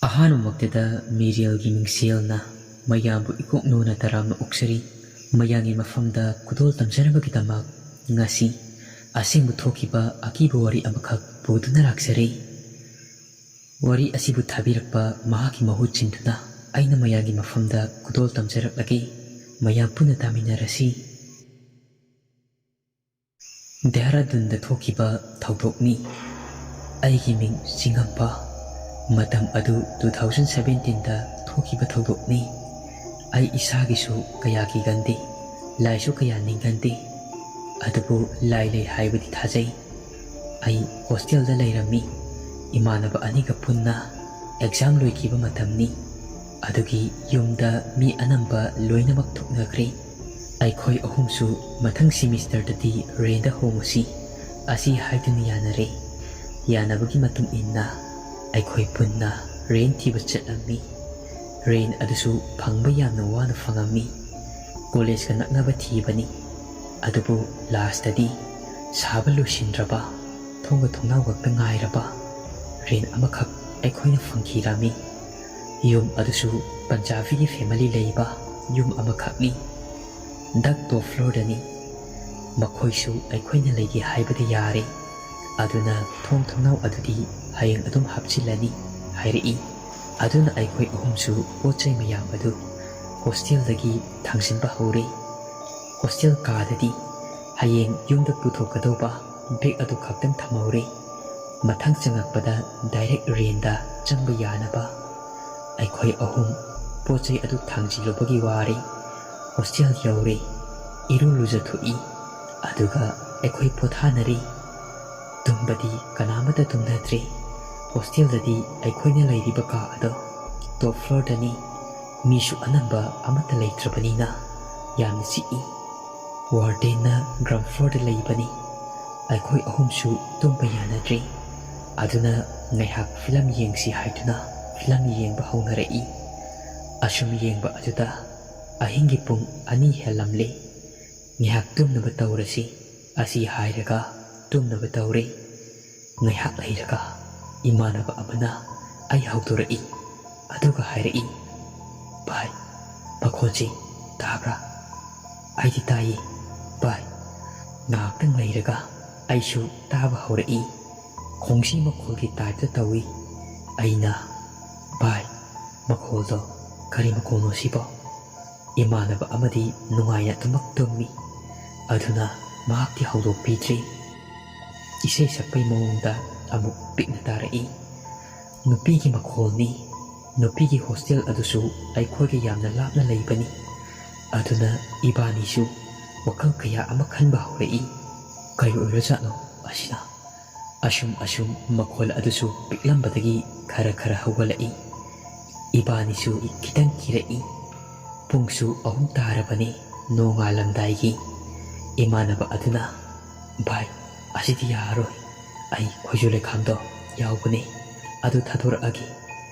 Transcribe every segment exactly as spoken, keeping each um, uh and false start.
ꯑꯍꯥꯟꯕꯃꯛꯇꯗ ꯃꯤꯔꯦꯜꯒꯤ ꯃꯤꯡꯁꯦꯜꯅ ꯃꯌꯥꯝꯕꯨ ꯏꯀꯣꯛ ꯅꯣꯟꯅ ꯇꯔꯥꯝꯅ ꯑꯣꯛꯆꯔꯤ꯫ ꯃꯌꯥꯝꯒꯤ ꯃꯐꯝꯗ ꯈꯨꯗꯣꯜ ꯇꯝꯖꯅꯕꯒꯤꯗꯃꯛ ꯉꯁꯤ ꯑꯁꯦꯡꯕ ꯊꯣꯛꯈꯤꯕ ꯑꯀꯤꯕ ꯋꯥꯔꯤ ꯑꯃꯈꯛ ꯄꯨꯗꯨꯅ ꯂꯥꯛꯆꯔꯤ꯫ ꯋꯥꯔꯤ ꯑꯁꯤꯕꯨ ꯊꯥꯕꯤꯔꯛꯄ ꯃꯍꯥꯛꯀꯤ ꯃꯍꯨꯠ ꯁꯤꯟꯗꯨꯅ ꯑꯩꯅ ꯃꯌꯥꯝꯒꯤ ꯃꯐꯝꯗ ꯈꯨꯗꯣꯜ ꯇꯝꯖꯔꯛꯂꯒꯦ꯫ ꯃꯌꯥꯝ ꯄꯨꯟꯅ ꯇꯥꯃꯤꯟꯅꯔꯁꯤ꯫ ꯗꯦꯍꯔꯥꯗꯨꯟꯗ ꯊꯣꯛꯈꯤꯕ ꯊꯧꯗꯣꯛꯅꯤ꯫ ꯑꯩꯒꯤ ꯃꯤꯡ ꯆꯤꯡꯉꯝꯄ꯫ ꯃꯇꯝ ꯑꯗꯨ two thousand seventeenꯗ ꯊꯣꯛꯈꯤꯕ ꯊꯧꯗꯣꯛꯅꯤ꯫ ꯑꯩ ꯏꯁꯥꯒꯤꯁꯨ ꯀꯌꯥ ꯀꯤꯒꯟꯗꯦ, ꯂꯥꯏꯁꯨ ꯀꯌꯥ ꯅꯤꯡꯒꯟꯗꯦ꯫ ꯑꯗꯨꯕꯨ ꯂꯥꯏ ꯂꯩ ꯍꯥꯏꯕꯗꯤ ꯊꯥꯖꯩ꯫ ꯑꯩ ꯍꯣꯁꯇꯦꯜꯗ ꯂꯩꯔꯝꯃꯤ꯫ ꯏꯃꯥꯟꯅꯕ ꯑꯅꯤꯒ ꯄꯨꯟꯅ ꯑꯦꯛꯖꯥꯝ ꯂꯣꯏꯈꯤꯕ ꯃꯇꯝꯅꯤ꯫ ꯑꯗꯨꯒꯤ ꯌꯨꯝꯗ ꯃꯤ ꯑꯅꯝꯕ ꯂꯣꯏꯅꯃꯛ ꯊꯣꯛꯅꯈ꯭ꯔꯦ꯫ ꯑꯩꯈꯣꯏ ꯑꯍꯨꯝꯁꯨ ꯃꯊꯪ ꯁꯤꯃꯤꯁꯇꯔꯗꯗꯤ ꯔꯦꯟꯗ ꯍꯣꯡꯉꯨꯁꯤ ꯑꯁꯤ ꯍꯥꯏꯗꯨꯅ ꯌꯥꯅꯔꯦ꯫ ꯌꯥꯅꯕꯒꯤ ꯃꯇꯨꯡ ꯏꯟꯅ ꯑꯩꯈꯣꯏ ꯄꯨꯟꯅ ꯔꯦꯟ ꯊꯤꯕ ꯆꯠꯂꯝꯃꯤ꯫ ꯔꯦꯟ ꯑꯗꯨꯁꯨ ꯐꯪꯕ ꯌꯥꯝꯅ ꯋꯥꯅ ꯐꯪꯉꯝꯃꯤ꯫ ꯀꯣꯂꯦꯖꯀ ꯅꯛꯅꯕ ꯊꯤꯕꯅꯤ꯫ ꯑꯗꯨꯕꯨ ꯂꯥꯁꯇꯗꯤ ꯁꯥꯕ ꯂꯣꯏꯁꯤꯟꯗ꯭ꯔꯕ, ꯊꯣꯡꯒ ꯊꯣꯡꯅꯥꯎ ꯈꯛꯇ ꯉꯥꯏꯔꯕ ꯔꯦꯟ ꯑꯃꯈꯛ ꯑꯩꯈꯣꯏꯅ ꯐꯪꯈꯤꯔꯝꯃꯤ꯫ ꯌꯨꯝ ꯑꯗꯨꯁꯨ ꯄꯟꯖꯥꯕꯤꯒꯤ ꯐꯦꯃꯤꯂꯤ ꯂꯩꯕ ꯌꯨꯝ ꯑꯃꯈꯛꯅꯤ꯫ ꯗꯛ ꯇꯣꯞ ꯐ꯭ꯂꯣꯔꯗꯅꯤ꯫ ꯃꯈꯣꯏꯁꯨ ꯑꯩꯈꯣꯏꯅ ꯂꯩꯒꯦ ꯍꯥꯏꯕꯗ ꯌꯥꯔꯦ꯫ ꯑꯗꯨꯅ ꯊꯣꯡ ꯊꯣꯡꯅꯥꯎ ꯑꯗꯨꯗꯤ ꯍꯌꯦꯡ ꯑꯗꯨꯝ ꯍꯥꯞꯆꯤꯜꯂꯅꯤ ꯍꯥꯏꯔꯛꯏ꯫ ꯑꯗꯨꯅ ꯑꯩꯈꯣꯏ ꯑꯍꯨꯝꯁꯨ ꯄꯣꯠ ꯆꯩ ꯃꯌꯥꯝ ꯑꯗꯨ ꯍꯣꯁꯇꯦꯜꯗꯒꯤ ꯊꯥꯡꯖꯤꯟꯕ ꯍꯧꯔꯦ꯫ ꯍꯣꯁꯇꯦꯜ ꯀꯥꯗꯗꯤ ꯍꯌꯦꯡ ꯌꯨꯝꯗ ꯄꯨꯊꯣꯛꯀꯗꯧꯕ ꯕꯦꯒ ꯑꯗꯨ ꯈꯛꯇꯪ ꯊꯝꯍꯧꯔꯦ꯫ ꯃꯊꯪ ꯆꯪꯉꯛꯄꯗ ꯗꯥꯏꯔꯦꯛ ꯔꯦꯟꯗ ꯆꯪꯕ ꯌꯥꯅꯕ꯫ ꯑꯩꯈꯣꯏ ꯑꯍꯨꯝ ꯄꯣꯠ ꯆꯩ ꯑꯗꯨ ꯊꯥꯡꯖꯤꯜꯂꯨꯕꯒꯤ ꯋꯥꯔꯦ꯫ ꯍꯣꯁꯇꯦꯜ ꯌꯧꯔꯦ꯫ ꯏꯔꯨ ꯂꯨꯖꯊꯣꯛꯏ꯫ ꯑꯗꯨꯒ ꯑꯩꯈꯣꯏ ꯄꯣꯊꯥꯅꯔꯤ꯫ ꯇꯨꯝꯕꯗꯤ ꯀꯅꯥꯃꯠꯇ ꯇꯨꯝꯅꯗ꯭ꯔꯦ꯫ ꯍꯣꯁꯇꯦꯜꯗꯗꯤ ꯑꯩꯈꯣꯏꯅ ꯂꯩꯔꯤꯕ ꯀꯥ ꯑꯗꯣ ꯇꯣꯞ ꯐ꯭ꯂꯣꯔꯗꯅꯤ꯫ ꯃꯤꯁꯨ ꯑꯅꯝꯕ ꯑꯃꯠꯇ ꯂꯩꯇ꯭ꯔꯕꯅꯤꯅ ꯌꯥꯝꯅ ꯆꯤꯛꯏ꯫ ꯋꯥꯔꯗꯦꯟꯅ ꯒ꯭ꯔꯥꯎꯟ ꯐ꯭ꯂꯣꯔꯗ ꯂꯩꯕꯅꯤ꯫ ꯑꯩꯈꯣꯏ ꯑꯍꯨꯝꯁꯨ ꯇꯨꯝꯕ ꯌꯥꯅꯗ꯭ꯔꯦ꯫ ꯑꯗꯨꯅ ꯉꯥꯏꯍꯥꯛ ꯐꯤꯂꯝ ꯌꯦꯡꯁꯤ ꯍꯥꯏꯗꯨꯅ ꯐꯤꯂꯝ ꯌꯦꯡꯕ ꯍꯧꯅꯔꯛꯏ꯫ ꯑꯁꯨꯝ ꯌꯦꯡꯕ ꯑꯗꯨꯗ ꯑꯍꯤꯡꯒꯤ ꯄꯨꯡ ꯑꯅꯤ ꯍꯦꯜꯂꯝꯂꯦ꯫ "ꯉꯥꯏꯍꯥꯛ ꯇꯨꯝꯅꯕ ꯇꯧꯔꯁꯤ" ꯑꯁꯤ ꯍꯥꯏꯔꯒ ꯇꯨꯝꯅꯕ ꯇꯧꯔꯦ꯫ ꯉꯥꯏꯍꯥꯛ ꯂꯩꯔꯒ ꯏꯃꯥꯟꯅꯕ ꯑꯃꯅ ꯑꯩ ꯍꯧꯗꯣꯔꯛꯏ꯫ ꯑꯗꯨꯒ ꯍꯥꯏꯔꯛꯏ, "ꯚꯥꯏ, ꯃꯈꯣꯟꯁꯤ ꯇꯥꯕ꯭ꯔꯥ?" ꯑꯩꯗꯤ ꯇꯥꯏꯌꯦ, ꯚꯥꯏ꯫ ꯉꯥꯏꯍꯥꯛꯇꯪ ꯂꯩꯔꯒ ꯑꯩꯁꯨ ꯇꯥꯕ ꯍꯧꯔꯛꯏ꯫ ꯈꯣꯡꯖꯤ ꯃꯈꯣꯜꯒꯤ ꯇꯥꯏꯞꯇ ꯇꯧꯏ꯫ ꯑꯩꯅ, "ꯚꯥꯏ, ꯃꯈꯣꯜꯗꯣ ꯀꯔꯤ ꯃꯈꯣꯜꯅꯣ ꯁꯤꯕꯣ?" ꯏꯃꯥꯟꯅꯕ ꯑꯃꯗꯤ ꯅꯨꯡꯉꯥꯏꯅ ꯑꯗꯨꯃꯛ ꯇꯨꯝꯃꯤ꯫ ꯑꯗꯨꯅ ꯃꯍꯥꯛꯇꯤ ꯍꯧꯗꯣꯛꯄꯤꯗ꯭ꯔꯤ꯫ ꯏꯁꯩ ꯁꯛꯄꯩ ꯃꯑꯣꯡꯗ ꯑꯃꯨꯛ ꯄꯤꯛꯅ ꯇꯥꯔꯛꯏ꯫ ꯅꯨꯄꯤꯒꯤ ꯃꯈꯣꯜꯅꯤ꯫ ꯅꯨꯄꯤꯒꯤ ꯍꯣꯁꯇꯦꯜ ꯑꯗꯨꯁꯨ ꯑꯩꯈꯣꯏꯒ ꯌꯥꯝꯅ ꯂꯥꯞꯅ ꯂꯩꯕꯅꯤ꯫ ꯑꯗꯨꯅ ꯏꯕꯥꯅꯤꯁꯨ ꯋꯥꯈꯜ ꯀꯌꯥ ꯑꯃ ꯈꯟꯕ ꯍꯧꯔꯛꯏ꯫ "ꯀꯩ ꯑꯣꯏꯔꯖꯥꯠꯅꯣ ꯑꯁꯤꯅ?" ꯑꯁꯨꯝ ꯑꯁꯨꯝ ꯃꯈꯣꯜ ꯑꯗꯨꯁꯨ ꯄꯤꯛꯂꯝꯕꯗꯒꯤ ꯈꯔ ꯈꯔ ꯍꯧꯒꯠꯂꯛꯏ꯫ ꯏꯕꯥꯅꯤꯁꯨ ꯈꯤꯇꯪ ꯀꯤꯔꯛꯏ꯫ ꯄꯨꯡꯁꯨ ꯑꯍꯨꯝ ꯇꯥꯔꯕꯅꯤ, ꯅꯣꯡꯉꯥꯜꯂꯝꯗꯥꯏꯒꯤ꯫ ꯏꯃꯥꯟꯅꯕ ꯑꯗꯨꯅ, "ꯚꯥꯏ, ꯑꯁꯤꯗꯤ ꯌꯥꯔꯔꯣꯏ꯫ ꯑꯩ ꯈꯣꯏꯖꯨ ꯂꯩꯈꯥꯝꯗꯣ ꯌꯥꯎꯕꯅꯦ, ꯑꯗꯨ ꯊꯥꯗꯣꯔꯛꯑꯒꯦ꯫"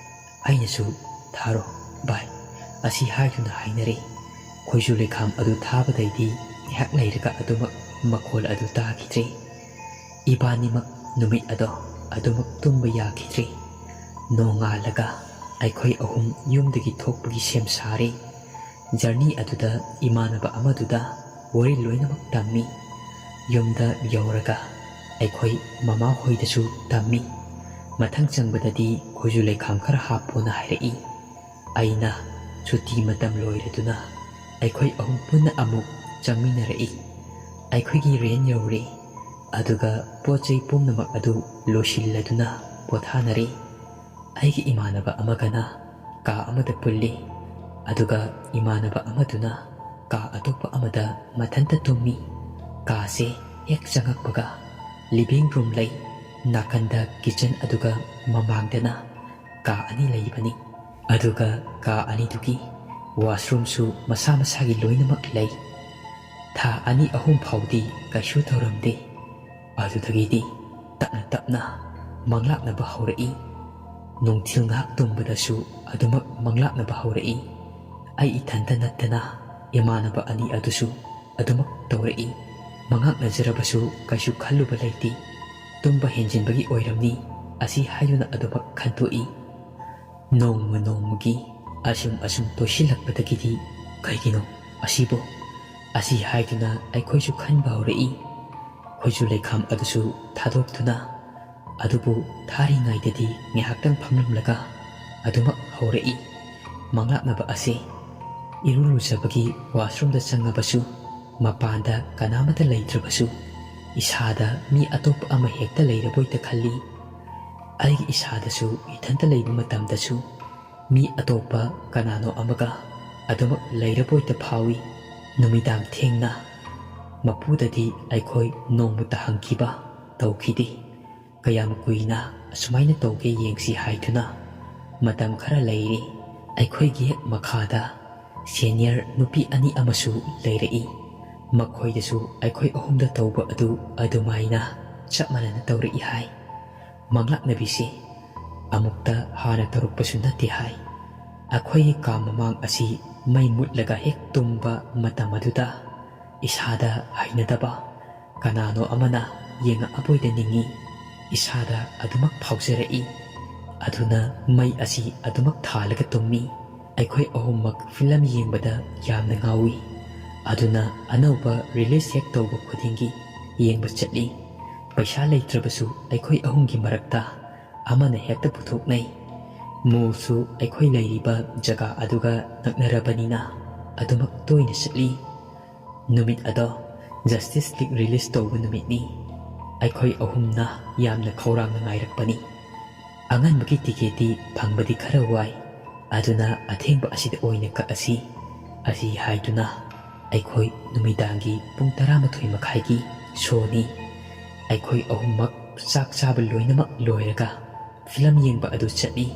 ꯑꯩꯅꯁꯨ, "ꯊꯥꯔꯣ ꯚꯥꯏ," ꯑꯁꯤ ꯍꯥꯏꯗꯨꯅ ꯍꯥꯏꯅꯔꯦ꯫ ꯈꯣꯏꯖꯨ ꯂꯩꯈꯥꯝ ꯑꯗꯨ ꯊꯥꯕꯗꯩꯗꯤ ꯉꯥꯏꯍꯥꯛ ꯂꯩꯔꯒ ꯑꯗꯨꯃꯛ ꯃꯈꯣꯜ ꯑꯗꯨ ꯇꯥꯈꯤꯗ꯭ꯔꯦ꯫ ꯏꯕꯥꯅꯤꯃꯛ ꯅꯨꯃꯤꯠ ꯑꯗꯣ ꯑꯗꯨꯃꯛ ꯇꯨꯝꯕ ꯌꯥꯈꯤꯗ꯭ꯔꯦ꯫ ꯅꯣꯡꯉꯥꯜꯂꯒ ꯑꯩꯈꯣꯏ ꯑꯍꯨꯝ ꯌꯨꯝꯗꯒꯤ ꯊꯣꯛꯄꯒꯤ ꯁꯦꯝ ꯁꯥꯔꯦ꯫ ꯖꯔꯅꯤ ꯑꯗꯨꯗ ꯏꯃꯥꯟꯅꯕ ꯑꯃꯗꯨꯗ ꯋꯥꯔꯤ ꯂꯣꯏꯅꯃꯛ ꯇꯝꯃꯤ꯫ ꯌꯨꯝꯗ ꯌꯧꯔꯒ ꯑꯩꯈꯣꯏ ꯃꯃꯥ ꯍꯣꯏꯗꯁꯨ ꯇꯝꯃꯤ꯫ ꯃꯊꯪ ꯆꯪꯕꯗꯗꯤ ꯈꯣꯏꯖꯨ ꯂꯩꯈꯥꯝ ꯈꯔ ꯍꯥꯞꯄꯣꯅ ꯍꯥꯏꯔꯛꯏ꯫ ꯑꯩꯅ ꯁꯨꯇꯤ ꯃꯇꯝ ꯂꯣꯏꯔꯗꯨꯅ ꯑꯩꯈꯣꯏ ꯑꯍꯨꯝ ꯄꯨꯟꯅ ꯑꯃꯨꯛ ꯆꯪꯃꯤꯟꯅꯔꯛꯏ꯫ ꯑꯩꯈꯣꯏꯒꯤ ꯔꯦꯟ ꯌꯧꯔꯦ꯫ ꯑꯗꯨꯒ ꯄꯣꯠ ꯆꯩ ꯄꯨꯝꯅꯃꯛ ꯑꯗꯨ ꯂꯣꯏꯁꯤꯜꯂꯗꯨꯅ ꯄꯣꯊꯥꯅꯔꯦ꯫ ꯑꯩꯒꯤ ꯏꯃꯥꯟꯅꯕ ꯑꯃꯒꯅ ꯀꯥ ꯑꯃꯗ ꯄꯨꯜꯂꯤ, ꯑꯗꯨꯒ ꯏꯃꯥꯟꯅꯕ ꯑꯃꯗꯨꯅ ꯀꯥ ꯑꯇꯣꯞꯄ ꯑꯃꯗ ꯃꯊꯟꯇ ꯇꯨꯝꯃꯤ꯫ ꯀꯥꯁꯦ ꯍꯦꯛ ꯆꯪꯉꯛꯄꯒ ꯂꯤꯚꯤꯡ ꯔꯨꯝ ꯂꯩ, ꯅꯥꯀꯟꯗ ꯀꯤꯆꯟ, ꯑꯗꯨꯒ ꯃꯃꯥꯡꯗꯅ ꯀꯥ ꯑꯅꯤ ꯂꯩꯕꯅꯤ꯫ ꯑꯗꯨꯒ ꯀꯥ ꯑꯅꯤꯗꯨꯒꯤ ꯋꯥꯁꯔꯨꯝꯁꯨ ꯃꯁꯥ ꯃꯁꯥꯒꯤ ꯂꯣꯏꯅꯃꯛ ꯂꯩ꯫ ꯊꯥ ꯑꯅꯤ ꯑꯍꯨꯝ ꯐꯥꯎꯗꯤ ꯀꯩꯁꯨ ꯇꯧꯔꯝꯗꯦ꯫ ꯑꯗꯨꯗꯒꯤꯗꯤ ꯇꯞꯅ ꯇꯞꯅ ꯃꯪꯂꯥꯛꯅꯕ ꯍꯧꯔꯛꯏ꯫ ꯅꯨꯡꯊꯤꯜ ꯉꯥꯏꯍꯥꯛ ꯇꯨꯝꯕꯗꯁꯨ ꯑꯗꯨꯃꯛ ꯃꯪꯂꯥꯛꯅꯕ ꯍꯧꯔꯛꯏ꯫ ꯑꯩ ꯏꯊꯟꯇ ꯅꯠꯇꯅ ꯏꯃꯥꯟꯅꯕ ꯑꯅꯤ ꯑꯗꯨꯁꯨ ꯑꯗꯨꯃꯛ ꯇꯧꯔꯛꯏ꯫ ꯃꯉꯥꯛꯅꯖꯔꯕꯁꯨ ꯀꯩꯁꯨ ꯈꯜꯂꯨꯕ ꯂꯩꯇꯦ꯫ ꯇꯨꯝꯕ ꯍꯦꯟꯖꯤꯟꯕꯒꯤ ꯑꯣꯏꯔꯝꯅꯤ ꯑꯁꯤ ꯍꯥꯏꯗꯨꯅ ꯑꯗꯨꯃꯛ ꯈꯟꯇꯣꯛꯏ꯫ ꯅꯣꯡꯃ ꯅꯣꯡꯃꯒꯤ ꯑꯁꯨꯝ ꯑꯁꯨꯝ ꯇꯣꯏꯁꯤꯜꯂꯛꯄꯗꯒꯤꯗꯤ ꯀꯩꯒꯤꯅꯣ ꯑꯁꯤꯕꯨ? ꯑꯁꯤ ꯍꯥꯏꯗꯨꯅ ꯑꯩꯈꯣꯏꯁꯨ ꯈꯟꯕ ꯍꯧꯔꯛꯏ꯫ ꯈꯨꯠꯁꯨ ꯂꯩꯈꯥꯝ ꯑꯗꯨꯁꯨ ꯊꯥꯗꯣꯛꯇꯨꯅ꯫ ꯑꯗꯨꯕꯨ ꯊꯥꯔꯤꯉꯩꯗꯗꯤ ꯉꯥꯏꯍꯥꯛꯇꯪ ꯐꯝꯂꯝꯂꯒ ꯑꯗꯨꯃꯛ ꯍꯧꯔꯛꯏ ꯃꯪꯂꯥꯛꯅꯕ ꯑꯁꯤ꯫ ꯏꯔꯨ ꯂꯨꯖꯕꯒꯤ ꯋꯥꯁꯔꯨꯝꯗ ꯆꯪꯉꯕꯁꯨ, ꯃꯄꯥꯟꯗ ꯀꯅꯥꯃꯠꯇ ꯂꯩꯇ꯭ꯔꯕꯁꯨ, ꯏꯁꯥꯗ ꯃꯤ ꯑꯇꯣꯞꯄ ꯑꯃ ꯍꯦꯛꯇ ꯂꯩꯔꯕꯣꯏꯇ ꯈꯜꯂꯤ꯫ ꯑꯩꯒꯤ ꯏꯁꯥꯗꯁꯨ ꯏꯊꯟꯇ ꯂꯩꯕ ꯃꯇꯝꯗꯁꯨ ꯃꯤ ꯑꯇꯣꯞꯄ ꯀꯅꯥꯅꯣ ꯑꯃꯒ ꯑꯗꯨꯃꯛ ꯂꯩꯔꯕꯣꯏꯇ ꯐꯥꯎꯏ꯫ ꯅꯨꯃꯤꯗꯥꯡ ꯊꯦꯡꯅ ꯃꯄꯨꯗꯗꯤ ꯑꯩꯈꯣꯏ ꯅꯣꯡꯃꯇ ꯍꯪꯈꯤꯕ ꯇꯧꯈꯤꯗꯦ꯫ ꯀꯌꯥꯝ ꯀꯨꯏꯅ ꯑꯁꯨꯃꯥꯏꯅ ꯇꯧꯒꯦ ꯌꯦꯡꯁꯤ ꯍꯥꯏꯗꯨꯅ ꯃꯇꯝ ꯈꯔ ꯂꯩꯔꯤ꯫ ꯑꯩꯈꯣꯏꯒꯤ ꯍꯦꯛ ꯃꯈꯥꯗ ꯁꯦꯅꯤꯌꯔ ꯅꯨꯄꯤ ꯑꯅꯤ ꯑꯃꯁꯨ ꯂꯩꯔꯛꯏ꯫ ꯃꯈꯣꯏꯗꯁꯨ ꯑꯩꯈꯣꯏ ꯑꯍꯨꯝꯗ ꯇꯧꯕ ꯑꯗꯨ ꯑꯗꯨꯃꯥꯏꯅ ꯆꯞ ꯃꯥꯟꯅꯅ ꯇꯧꯔꯛꯏ ꯍꯥꯏ꯫ ꯃꯪꯂꯥꯛꯅꯕꯤꯁꯤ ꯑꯃꯨꯛꯇ ꯍꯥꯟꯅ ꯇꯧꯔꯛꯄꯁꯨ ꯅꯠꯇꯦ ꯍꯥꯏ꯫ ꯑꯩꯈꯣꯏꯒꯤ ꯀꯥ ꯃꯃꯥꯡ ꯑꯁꯤ ꯃꯩ ꯃꯨꯠꯂꯒ ꯍꯦꯛ ꯇꯨꯝꯕ ꯃꯇꯝ ꯑꯗꯨꯗ ꯏꯁꯥꯗ ꯍꯩꯅꯗꯕ ꯀꯅꯥꯅꯣ ꯑꯃꯅ ꯌꯦꯡꯉꯛꯑꯕꯣꯏꯗ ꯅꯤꯡꯏ꯫ ꯏꯁꯥꯗ ꯑꯗꯨꯃꯛ ꯐꯥꯎꯖꯔꯛꯏ꯫ ꯑꯗꯨꯅ ꯃꯩ ꯑꯁꯤ ꯑꯗꯨꯃꯛ ꯊꯥꯜꯂꯒ ꯇꯨꯝꯃꯤ꯫ ꯑꯩꯈꯣꯏ ꯑꯍꯨꯝꯃꯛ ꯐꯤꯂꯝ ꯌꯦꯡꯕꯗ ꯌꯥꯝꯅ ꯉꯥꯎꯏ꯫ ꯑꯗꯨꯅ ꯑꯅꯧꯕ ꯔꯤꯂꯤꯁ ꯍꯦꯛ ꯇꯧꯕ ꯈꯨꯗꯤꯡꯒꯤ ꯌꯦꯡꯕ ꯆꯠꯂꯤ꯫ ꯄꯩꯁꯥ ꯂꯩꯇ꯭ꯔꯕꯁꯨ ꯑꯩꯈꯣꯏ ꯑꯍꯨꯝꯒꯤ ꯃꯔꯛꯇ ꯑꯃꯅ ꯍꯦꯛꯇ ꯄꯨꯊꯣꯛꯅꯩ꯫ ꯃꯣꯜꯁꯨ ꯑꯩꯈꯣꯏ ꯂꯩꯔꯤꯕ ꯖꯒꯥ ꯑꯗꯨꯒ ꯅꯛꯅꯔꯕꯅꯤꯅ ꯑꯗꯨꯃꯛ ꯇꯣꯏꯅ ꯆꯠꯂꯤ꯫ ꯅꯨꯃꯤꯠ ꯑꯗꯣ ꯖꯁꯇꯤꯁ ꯂꯤꯒ ꯔꯤꯂꯤꯁ ꯇꯧꯕ ꯅꯨꯃꯤꯠꯅꯤ꯫ ꯑꯩꯈꯣꯏ ꯑꯍꯨꯝꯅ ꯌꯥꯝꯅ ꯈꯧꯔꯥꯡꯅ ꯉꯥꯏꯔꯛꯄꯅꯤ꯫ ꯑꯉꯟꯕꯒꯤ ꯇꯤꯀꯦꯠꯇꯤ ꯐꯪꯕꯗꯤ ꯈꯔ ꯋꯥꯏ, ꯑꯗꯨꯅ ꯑꯊꯦꯡꯕ ꯑꯁꯤꯗ ꯑꯣꯏꯅ ꯀꯛꯑꯁꯤ꯫ ꯑꯁꯤ ꯍꯥꯏꯗꯨꯅ ꯑꯩꯈꯣꯏ ꯅꯨꯃꯤꯗꯥꯡꯒꯤ ꯄꯨꯡ ꯇꯔꯥꯃꯥꯊꯣꯏ ꯃꯈꯥꯏꯒꯤ ꯁꯣꯅꯤ꯫ ꯑꯩꯈꯣꯏ ꯑꯍꯨꯝꯃꯛ ꯆꯥꯛ ꯆꯥꯕ ꯂꯣꯏꯅꯃꯛ ꯂꯣꯏꯔꯒ ꯐꯤꯂꯝ ꯌꯦꯡꯕ ꯑꯗꯨ ꯆꯠꯂꯤ꯫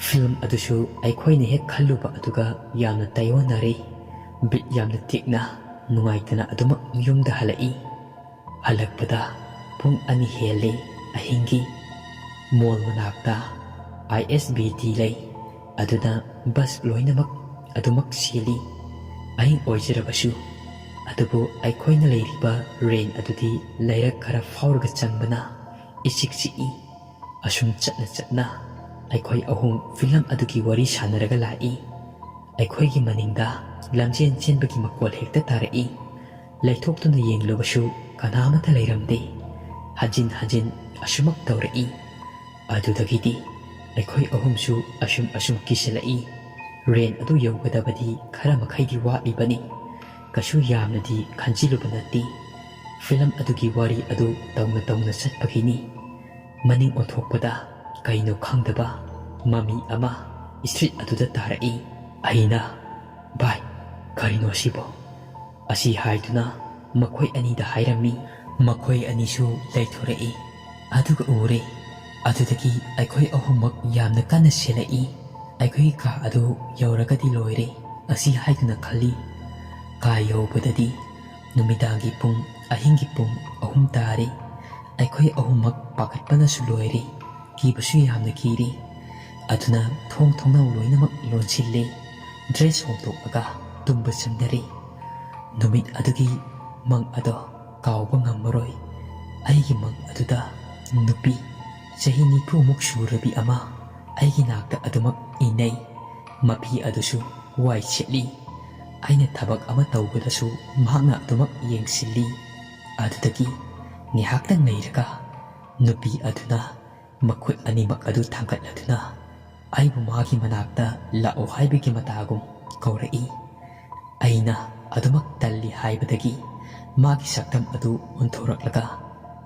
ꯐꯤꯂꯝ ꯑꯗꯨꯁꯨ ꯑꯩꯈꯣꯏꯅ ꯍꯦꯛ ꯈꯜꯂꯨꯕ ꯑꯗꯨꯒ ꯌꯥꯝꯅ ꯇꯥꯏꯑꯣꯟꯅꯔꯦ꯫ ꯕꯤꯠ ꯌꯥꯝꯅ ꯇꯦꯛꯅ ꯅꯨꯡꯉꯥꯏꯇꯅ ꯑꯗꯨꯃꯛ ꯌꯨꯝꯗ ꯍꯜꯂꯛꯏ꯫ ꯍꯜꯂꯛꯄꯗ ꯄꯨꯡ ꯑꯅꯤ ꯍꯦꯜꯂꯤ ꯑꯍꯤꯡꯒꯤ꯫ ꯃꯣꯜ ꯃꯅꯥꯛꯇ ꯑꯥꯏ ꯑꯦꯁ ꯕꯤ ꯇꯤ ꯂꯩ꯫ ꯑꯗꯨꯅ ꯕꯁ ꯂꯣꯏꯅꯃꯛ ꯑꯗꯨꯃꯛ ꯆꯦꯜꯂꯤ꯫ ꯑꯍꯤꯡ ꯑꯣꯏꯖꯔꯕꯁꯨ, ꯑꯗꯨꯕꯨ ꯑꯩꯈꯣꯏꯅ ꯂꯩꯔꯤꯕ ꯔꯦꯟ ꯑꯗꯨꯗꯤ ꯂꯩꯔꯛ ꯈꯔ ꯐꯥꯎꯔꯒ ꯆꯪꯕꯅ ꯏꯆꯤꯛ ꯆꯤꯛꯏ꯫ ꯑꯁꯨꯝ ꯆꯠꯅ ꯆꯠꯅ ꯑꯩꯈꯣꯏ ꯑꯍꯨꯝ ꯐꯤꯂꯝ ꯑꯗꯨꯒꯤ ꯋꯥꯔꯤ ꯁꯥꯟꯅꯔꯒ ꯂꯥꯛꯏ꯫ ꯑꯩꯈꯣꯏꯒꯤ ꯃꯅꯤꯡꯗ ꯂꯝꯖꯦꯟ ꯆꯦꯟꯕꯒꯤ ꯃꯈꯣꯜ ꯍꯦꯛꯇ ꯇꯥꯔꯛꯏ꯫ ꯂꯩꯊꯣꯛꯇꯨꯅ ꯌꯦꯡꯂꯨꯕꯁꯨ ꯀꯅꯥꯃꯠꯇ ꯂꯩꯔꯝꯗꯦ꯫ ꯍꯟꯖꯤꯟ ꯍꯟꯖꯤꯟ ꯑꯁꯨꯃꯛ ꯇꯧꯔꯛꯏ꯫ ꯑꯗꯨꯗꯒꯤꯗꯤ ꯑꯩꯈꯣꯏ ꯑꯍꯨꯝꯁꯨ ꯑꯁꯨꯝ ꯑꯁꯨꯝ ꯀꯤꯁꯤꯜꯂꯛꯏ꯫ ꯔꯦꯟ ꯑꯗꯨ ꯌꯧꯒꯗꯕꯗꯤ ꯈꯔ ꯃꯈꯩꯗꯤ ꯋꯥꯠꯂꯤꯕꯅꯤ꯫ ꯀꯩꯁꯨ ꯌꯥꯝꯅꯗꯤ ꯈꯟꯖꯤꯜꯂꯨꯕ ꯅꯠꯇꯦ꯫ ꯐꯤꯂꯝ ꯑꯗꯨꯒꯤ ꯋꯥꯔꯤ ꯑꯗꯨ ꯇꯧꯅ ꯇꯧꯅ ꯆꯠꯄꯒꯤꯅꯤ꯫ ꯃꯅꯤꯡ ꯑꯣꯟꯊꯣꯛꯄꯗ ꯀꯩꯅꯣ ꯈꯪꯗꯕ ꯃꯃꯤ ꯑꯃ ꯁ꯭ꯇ꯭ꯔꯤꯠ ꯑꯗꯨꯗ ꯇꯥꯔꯛꯏ꯫ ꯑꯩꯅ, "ꯚꯥꯏ, ꯀꯔꯤꯅꯣ ꯁꯤꯕꯣ?" ꯑꯁꯤ ꯍꯥꯏꯗꯨꯅ ꯃꯈꯣꯏ ꯑꯅꯤꯗ ꯍꯥꯏꯔꯝꯃꯤ꯫ ꯃꯈꯣꯏ ꯑꯅꯤꯁꯨ ꯂꯩꯊꯣꯔꯛꯏ꯫ ꯑꯗꯨꯒ ꯎꯔꯦ꯫ ꯑꯗꯨꯗꯒꯤ ꯑꯩꯈꯣꯏ ꯑꯍꯨꯝꯃꯛ ꯌꯥꯝꯅ ꯀꯟꯅ ꯁꯦꯜꯂꯛꯏ꯫ ꯑꯩꯈꯣꯏꯒꯤ ꯀꯥ ꯑꯗꯨ ꯌꯧꯔꯒꯗꯤ ꯂꯣꯏꯔꯦ ꯑꯁꯤ ꯍꯥꯏꯗꯨꯅ ꯈꯜꯂꯤ꯫ ꯀꯥ ꯌꯧꯕꯗꯗꯤ ꯅꯨꯃꯤꯗꯥꯡꯒꯤ ꯄꯨꯡ, ꯑꯍꯤꯡꯒꯤ ꯄꯨꯡ ꯑꯍꯨꯝ ꯇꯥꯔꯦ꯫ ꯑꯩꯈꯣꯏ ꯑꯍꯨꯝꯃꯛ ꯄꯥꯈꯠꯄꯅꯁꯨ ꯂꯣꯏꯔꯦ꯫ ꯀꯤꯕꯁꯨ ꯌꯥꯝꯅ ꯀꯤꯔꯦ꯫ ꯑꯗꯨꯅ ꯊꯣꯡ ꯊꯣꯡꯅꯥꯎ ꯂꯣꯏꯅꯃꯛ ꯂꯣꯟꯁꯤꯜꯂꯦ꯫ ꯗ꯭ꯔꯦꯁ ꯍꯣꯡꯗꯣꯛꯂꯒ ꯇꯨꯝꯕ ꯆꯪꯅꯔꯦ꯫ ꯅꯨꯃꯤꯠ ꯑꯗꯨꯒꯤ ꯃꯪ ꯑꯗꯣ ꯀꯥꯎꯕ ꯉꯝꯃꯔꯣꯏ꯫ ꯑꯩꯒꯤ ꯃꯪ ꯑꯗꯨꯗ ꯅꯨꯄꯤ ꯆꯍꯤ ꯅꯤꯐꯨꯃꯨꯛ ꯁꯨꯔꯕꯤ ꯑꯃ ꯑꯩꯒꯤ ꯅꯥꯛꯇ ꯑꯗꯨꯃꯛ ꯏꯟꯅꯩ꯫ ꯃꯐꯤ ꯑꯗꯨꯁꯨ ꯋꯥꯏ ꯁꯤꯠꯂꯤ꯫ ꯑꯩꯅ ꯊꯕꯛ ꯑꯃ ꯇꯧꯕꯗꯁꯨ ꯃꯍꯥꯛꯅ ꯑꯗꯨꯃꯛ ꯌꯦꯡꯁꯤꯜꯂꯤ꯫ ꯑꯗꯨꯗꯒꯤ ꯉꯥꯏꯍꯥꯛꯇꯪ ꯂꯩꯔꯒ ꯅꯨꯄꯤ ꯑꯗꯨꯅ ꯃꯈꯨꯠ ꯑꯅꯤꯃꯛ ꯑꯗꯨ ꯊꯥꯡꯒꯠꯂꯗꯨꯅ ꯑꯩꯕꯨ ꯃꯥꯒꯤ ꯃꯅꯥꯛꯇ ꯂꯥꯛꯑꯣ ꯍꯥꯏꯕꯒꯤ ꯃꯇꯥꯒꯨꯝ ꯀꯧꯔꯛꯏ꯫ ꯑꯩꯅ ꯑꯗꯨꯃꯛ ꯇꯜꯂꯤ ꯍꯥꯏꯕꯗꯒꯤ ꯃꯥꯒꯤ ꯁꯛꯇꯝ ꯑꯗꯨ ꯑꯣꯟꯊꯣꯔꯛꯂꯒ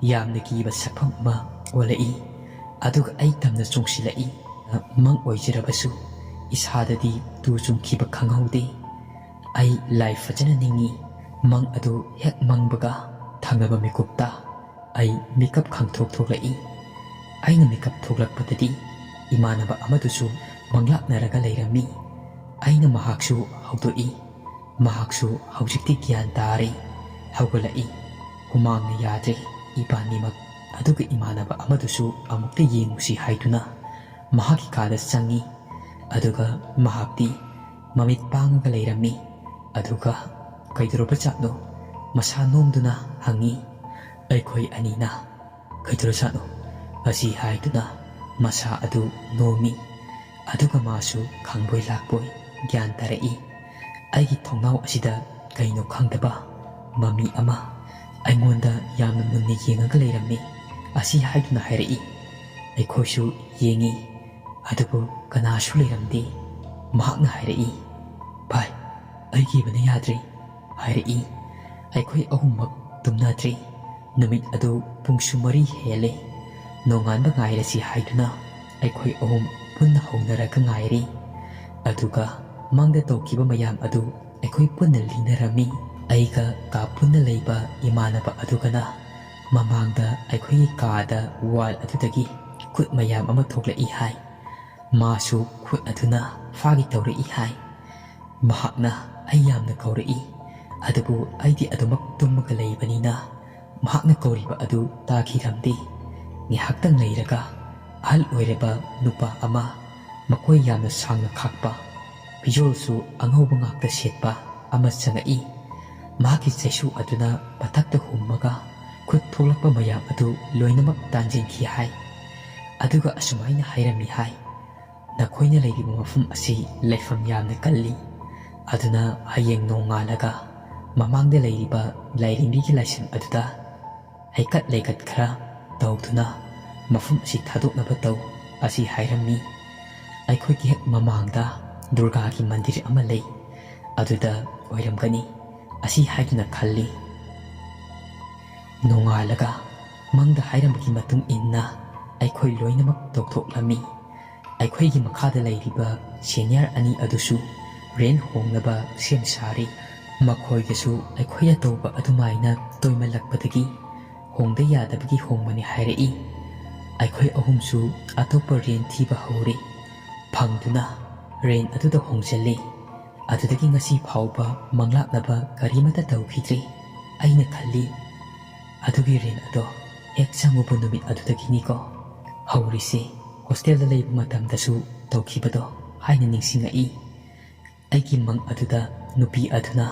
ꯌꯥꯝꯅ ꯀꯤꯕ ꯁꯛꯐꯝ ꯑꯃ ꯑꯣꯜꯂꯛꯏ꯫ ꯑꯗꯨꯒ ꯑꯩ ꯇꯝꯅ ꯆꯣꯡꯁꯤꯜꯂꯛꯏ꯫ ꯃꯪ ꯑꯣꯏꯖꯔꯕꯁꯨ ꯏꯁꯥꯗꯗꯤ ꯇꯨ ꯆꯨꯡꯈꯤꯕ ꯈꯪꯍꯧꯗꯦ꯫ ꯑꯩ ꯂꯥꯏ ꯐꯖꯅ ꯅꯤꯡꯏ꯫ ꯃꯪ ꯑꯗꯨ ꯍꯦꯛ ꯃꯪꯕꯒ ꯊꯪꯅꯕ ꯃꯤꯀꯨꯞꯇ ꯑꯩ ꯃꯤꯀꯞ ꯈꯪꯊꯣꯛ ꯊꯣꯛꯂꯛꯏ꯫ ꯑꯩꯅ ꯃꯤꯀꯞ ꯊꯣꯛꯂꯛꯄꯗꯗꯤ ꯏꯃꯥꯟꯅꯕ ꯑꯃꯗꯨꯁꯨ ꯃꯪꯂꯥꯛꯅꯔꯒ ꯂꯩꯔꯝꯃꯤ꯫ ꯑꯩꯅ ꯃꯍꯥꯛꯁꯨ ꯍꯧꯗꯣꯛꯏ꯫ ꯃꯍꯥꯛꯁꯨ ꯍꯧꯖꯤꯛꯇꯤ ꯒ꯭ꯌꯥꯟ ꯇꯥꯔꯦ, ꯍꯧꯒꯠꯂꯛꯏ꯫ ꯍꯨꯃꯥꯡꯅ ꯌꯥꯗ꯭ꯔꯦ ꯏꯕꯥꯅꯤꯃꯛ꯫ ꯑꯗꯨꯒ ꯏꯃꯥꯟꯅꯕ ꯑꯃꯗꯨꯁꯨ ꯑꯃꯨꯛꯇ ꯌꯦꯡꯉꯨꯁꯤ ꯍꯥꯏꯗꯨꯅ ꯃꯍꯥꯛꯀꯤ ꯀꯥꯗ ꯆꯪꯉꯤ꯫ ꯑꯗꯨꯒ ꯃꯍꯥꯛꯇꯤ ꯃꯃꯤꯠ ꯄꯥꯡꯉꯒ ꯂꯩꯔꯝꯃꯤ꯫ ꯑꯗꯨꯒ "ꯀꯩꯗꯧꯔꯕꯖꯥꯠꯅꯣ?" ꯃꯁꯥ ꯅꯣꯝꯗꯨꯅ ꯍꯪꯉꯤ꯫ ꯑꯩꯈꯣꯏ ꯑꯅꯤꯅ "ꯀꯩꯗꯧꯔꯖꯥꯠꯅꯣ?" ꯑꯁꯤ ꯍꯥꯏꯗꯨꯅ ꯃꯁꯥ ꯑꯗꯨ ꯅꯣꯝꯃꯤ꯫ ꯑꯗꯨꯒ ꯃꯥꯁꯨ ꯈꯪꯕꯣꯏ ꯂꯥꯛꯄꯣꯏ ꯒ꯭ꯌꯥꯟ ꯇꯥꯔꯛꯏ꯫ ꯑꯩꯒꯤ ꯊꯣꯡꯅꯥꯎ ꯑꯁꯤꯗ ꯀꯩꯅꯣ ꯈꯪꯗꯕ ꯃꯃꯤ ꯑꯃ ꯑꯩꯉꯣꯟꯗ ꯌꯥꯝꯅ ꯃꯨꯟꯅ ꯌꯦꯡꯉꯒ ꯂꯩꯔꯝꯃꯤ꯫ ꯑꯁꯤ ꯍꯥꯏꯗꯨꯅ ꯍꯥꯏꯔꯛꯏ꯫ ꯑꯩꯈꯣꯏꯁꯨ ꯌꯦꯡꯉꯤ꯫ ꯑꯗꯨꯕꯨ ꯀꯅꯥꯁꯨ ꯂꯩꯔꯝꯗꯦ꯫ ꯃꯍꯥꯛꯅ ꯍꯥꯏꯔꯛꯏ, "ꯚꯥꯏ, ꯑꯩ ꯀꯤꯕꯅ ꯌꯥꯗ꯭ꯔꯦ" ꯍꯥꯏꯔꯛꯏ꯫ ꯑꯩꯈꯣꯏ ꯑꯍꯨꯝꯃꯛ ꯇꯨꯝꯅꯗ꯭ꯔꯤ꯫ ꯅꯨꯃꯤꯠ ꯑꯗꯨ ꯄꯨꯡꯁꯨ ꯃꯔꯤ ꯍꯦꯜꯂꯦ꯫ ꯅꯣꯡꯉꯥꯟꯕ ꯉꯥꯏꯔꯁꯤ ꯍꯥꯏꯗꯨꯅ ꯑꯩꯈꯣꯏ ꯑꯍꯨꯝ ꯄꯨꯟꯅ ꯍꯧꯅꯔꯒ ꯉꯥꯏꯔꯤ꯫ ꯑꯗꯨꯒ ꯃꯪꯗ ꯇꯧꯈꯤꯕ ꯃꯌꯥꯝ ꯑꯗꯨ ꯑꯩꯈꯣꯏ ꯄꯨꯟꯅ ꯂꯤꯅꯔꯝꯃꯤ꯫ ꯑꯩꯒ ꯀꯥ ꯄꯨꯟꯅ ꯂꯩꯕ ꯏꯃꯥꯟꯅꯕ ꯑꯗꯨꯒꯅ ꯃꯃꯥꯡꯗ ꯑꯩꯈꯣꯏꯒꯤ ꯀꯥꯗ ꯋꯥꯜ ꯑꯗꯨꯗꯒꯤ ꯈꯨꯠ ꯃꯌꯥꯝ ꯑꯃ ꯊꯣꯛꯂꯛꯏ ꯍꯥꯏ꯫ ꯃꯥꯁꯨ ꯈꯨꯠ ꯑꯗꯨꯅ ꯐꯥꯒꯦ ꯇꯧꯔꯛꯏ ꯍꯥꯏ꯫ ꯃꯍꯥꯛꯅ ꯑꯩ ꯌꯥꯝꯅ ꯀꯧꯔꯛꯏ꯫ ꯑꯗꯨꯕꯨ ꯑꯩꯗꯤ ꯑꯗꯨꯃꯛ ꯇꯨꯝꯃꯒ ꯂꯩꯕꯅꯤꯅ ꯃꯍꯥꯛꯅ ꯀꯧꯔꯤꯕ ꯑꯗꯨ ꯇꯥꯈꯤꯔꯝꯗꯦ꯫ ꯉꯥꯏꯍꯥꯛꯇꯪ ꯂꯩꯔꯒ ꯑꯍꯜ ꯑꯣꯏꯔꯕ ꯅꯨꯄꯥ ꯑꯃ, ꯃꯈꯣꯏ ꯌꯥꯝꯅ ꯁꯥꯡꯅ ꯈꯥꯛꯄ, ꯐꯤꯖꯣꯜꯁꯨ ꯑꯉꯧꯕ ꯉꯥꯛꯇ ꯁꯦꯠꯄ ꯑꯃ ꯆꯪꯉꯛꯏ꯫ ꯃꯍꯥꯛꯀꯤ ꯆꯩꯁꯨ ꯑꯗꯨꯅ ꯃꯊꯛꯇ ꯍꯨꯝꯃꯒ ꯈꯨꯠ ꯊꯣꯛꯂꯛꯄ ꯃꯌꯥꯝ ꯑꯗꯨ ꯂꯣꯏꯅꯃꯛ ꯇꯥꯟꯁꯤꯟꯈꯤ ꯍꯥꯏ꯫ ꯑꯗꯨꯒ ꯑꯁꯨꯃꯥꯏꯅ ꯍꯥꯏꯔꯝꯃꯤ ꯍꯥꯏ, "ꯅꯈꯣꯏꯅ ꯂꯩꯔꯤꯕ ꯃꯐꯝ ꯑꯁꯤ ꯂꯩꯐꯝ ꯌꯥꯝꯅ ꯀꯜꯂꯤ꯫ ꯑꯗꯨꯅ ꯍꯌꯦꯡ ꯅꯣꯡꯉꯥꯜꯂꯒ ꯃꯃꯥꯡꯗ ꯂꯩꯔꯤꯕ ꯂꯥꯏꯔꯦꯝꯕꯤꯒꯤ ꯂꯥꯏꯁꯪ ꯑꯗꯨꯗ ꯍꯩꯀꯠ ꯂꯩꯀꯠ ꯈꯔ ꯇꯧꯗꯨꯅ ꯃꯐꯝ ꯑꯁꯤ ꯊꯥꯗꯣꯛꯅꯕ ꯇꯧ" ꯑꯁꯤ ꯍꯥꯏꯔꯝꯃꯤ꯫ ꯑꯩꯈꯣꯏꯒꯤ ꯍꯦꯛ ꯃꯃꯥꯡꯗ ꯗꯨꯔꯒꯥꯒꯤ ꯃꯟꯗꯤꯔ ꯑꯃ ꯂꯩ, ꯑꯗꯨꯗ ꯑꯣꯏꯔꯝꯒꯅꯤ ꯑꯁꯤ ꯍꯥꯏꯗꯨꯅ ꯈꯜꯂꯤ꯫ ꯅꯣꯡꯉꯥꯜꯂꯒ ꯃꯪꯗ ꯍꯥꯏꯔꯝꯕꯒꯤ ꯃꯇꯨꯡ ꯏꯟꯅ ꯑꯩꯈꯣꯏ ꯂꯣꯏꯅꯃꯛ ꯇꯧꯊꯣꯛꯂꯝꯃꯤ꯫ ꯑꯩꯈꯣꯏꯒꯤ ꯃꯈꯥꯗ ꯂꯩꯔꯤꯕ ꯁꯦꯅꯤꯌꯔ ꯑꯅꯤ ꯑꯗꯨꯁꯨ ꯔꯦꯟ ꯍꯣꯡꯅꯕ ꯁꯦꯝ ꯁꯥꯔꯤ꯫ ꯃꯈꯣꯏꯗꯁꯨ ꯑꯩꯈꯣꯏꯅ ꯇꯧꯕ ꯑꯗꯨꯃꯥꯏꯅ ꯇꯣꯏꯃꯜꯂꯛꯄꯗꯒꯤ ꯍꯣꯡꯗ ꯌꯥꯗꯕꯒꯤ ꯍꯣꯡꯕꯅꯤ ꯍꯥꯏꯔꯛꯏ꯫ ꯑꯩꯈꯣꯏ ꯑꯍꯨꯝꯁꯨ ꯑꯇꯣꯞꯄ ꯔꯦꯟ ꯊꯤꯕ ꯍꯧꯔꯦ꯫ ꯐꯪꯗꯨꯅ ꯔꯦꯟ ꯑꯗꯨꯗ ꯍꯣꯡꯖꯜꯂꯤ꯫ ꯑꯗꯨꯗꯒꯤ ꯉꯁꯤ ꯐꯥꯎꯕ ꯃꯪꯂꯥꯛꯅꯕ ꯀꯔꯤꯃꯠꯇ ꯇꯧꯈꯤꯗ꯭ꯔꯤ꯫ ꯑꯩꯅ ꯈꯜꯂꯤ, "ꯑꯗꯨꯒꯤ ꯔꯦꯟ ꯑꯗꯣ ꯍꯦꯛ ꯆꯪꯉꯨꯕ ꯅꯨꯃꯤꯠ ꯑꯗꯨꯗꯒꯤꯅꯤꯀꯣ ꯍꯧꯔꯤꯁꯦ, ꯍꯣꯁꯇꯦꯜꯗ ꯂꯩꯕ ꯃꯇꯝꯗꯁꯨ ꯇꯧꯈꯤꯕꯗꯣ" ꯍꯥꯏꯅ ꯅꯤꯡꯁꯤꯡꯉꯛꯏ꯫ ꯑꯩꯒꯤ ꯃꯪ ꯑꯗꯨꯗ ꯅꯨꯄꯤ ꯑꯗꯨꯅ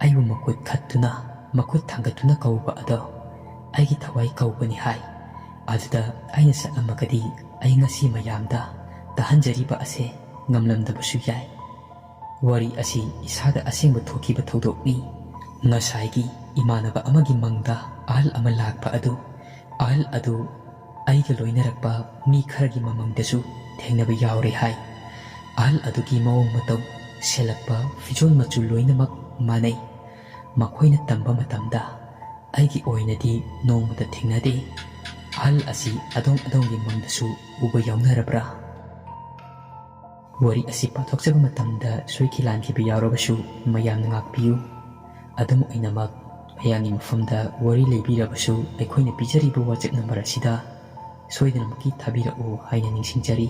ꯑꯩꯕꯨ ꯃꯈꯨꯠ ꯈꯠꯇꯨꯅ, ꯃꯈꯨꯠ ꯊꯥꯡꯒꯠꯇꯨꯅ ꯀꯧꯕ ꯑꯗꯣ ꯑꯩꯒꯤ ꯊꯋꯥꯏ ꯀꯧꯕꯅꯤ ꯍꯥꯏ꯫ ꯑꯗꯨꯗ ꯑꯩꯅ ꯆꯠꯂꯝꯃꯒꯗꯤ ꯑꯩ ꯉꯁꯤ ꯃꯌꯥꯝꯗ ꯇꯥꯍꯟꯖꯔꯤꯕ ꯑꯁꯦ ꯉꯝꯂꯝꯗꯕꯁꯨ ꯌꯥꯏ꯫ ꯋꯥꯔꯤ ꯑꯁꯤ ꯏꯁꯥꯗ ꯑꯁꯦꯡꯕ ꯊꯣꯛꯈꯤꯕ ꯊꯧꯗꯣꯛꯅꯤ꯫ ꯉꯁꯥꯏꯒꯤ ꯏꯃꯥꯟꯅꯕ ꯑꯃꯒꯤ ꯃꯪꯗ ꯑꯍꯜ ꯑꯃ ꯂꯥꯛꯄ ꯑꯗꯨ, ꯑꯍꯜ ꯑꯗꯨ ꯑꯩꯒ ꯂꯣꯏꯅꯔꯛꯄ ꯃꯤ ꯈꯔꯒꯤ ꯃꯃꯪꯗꯁꯨ ꯊꯦꯡꯅꯕ ꯌꯥꯎꯔꯦ ꯍꯥꯏ꯫ ꯑꯍꯜ ꯑꯗꯨꯒꯤ ꯃꯑꯣꯡ ꯃꯇꯧ, ꯁꯦꯠꯂꯛꯄ ꯐꯤꯖꯣꯜ ꯃꯆꯨ ꯂꯣꯏꯅꯃꯛ ꯃꯥꯟꯅꯩ꯫ ꯃꯈꯣꯏꯅ ꯇꯝꯕ ꯃꯇꯝꯗ ꯑꯩꯒꯤ ꯑꯣꯏꯅꯗꯤ ꯅꯣꯡꯃꯇ ꯊꯦꯡꯅꯗꯦ꯫ ꯑꯍꯜ ꯑꯁꯤ ꯑꯗꯣꯝ ꯑꯗꯣꯝꯒꯤ ꯃꯪꯗꯁꯨ ꯎꯕ ꯌꯥꯎꯅꯔꯕ꯭ꯔꯥ? ꯋꯥꯔꯤ ꯑꯁꯤ ꯄꯥꯊꯣꯛꯆꯕ ꯃꯇꯝꯗ ꯁꯣꯏꯈꯤ ꯂꯥꯟꯈꯤꯕ ꯌꯥꯎꯔꯕꯁꯨ ꯃꯌꯥꯝꯅ ꯉꯥꯛꯄꯤꯌꯨ꯫ ꯑꯗꯨꯝ ꯑꯣꯏꯅꯃꯛ, ꯃꯌꯥꯝꯒꯤ ꯃꯐꯝꯗ ꯋꯥꯔꯤ ꯂꯩꯕꯤꯔꯕꯁꯨ ꯑꯩꯈꯣꯏꯅ ꯄꯤꯖꯔꯤꯕ WhatsApp ꯅꯝꯕꯔ ꯑꯁꯤꯗ ꯁꯣꯏꯗꯅꯃꯛꯀꯤ ꯊꯥꯕꯤꯔꯛꯎ ꯍꯥꯏꯅ ꯅꯤꯡꯁꯤꯡꯖꯔꯤ꯫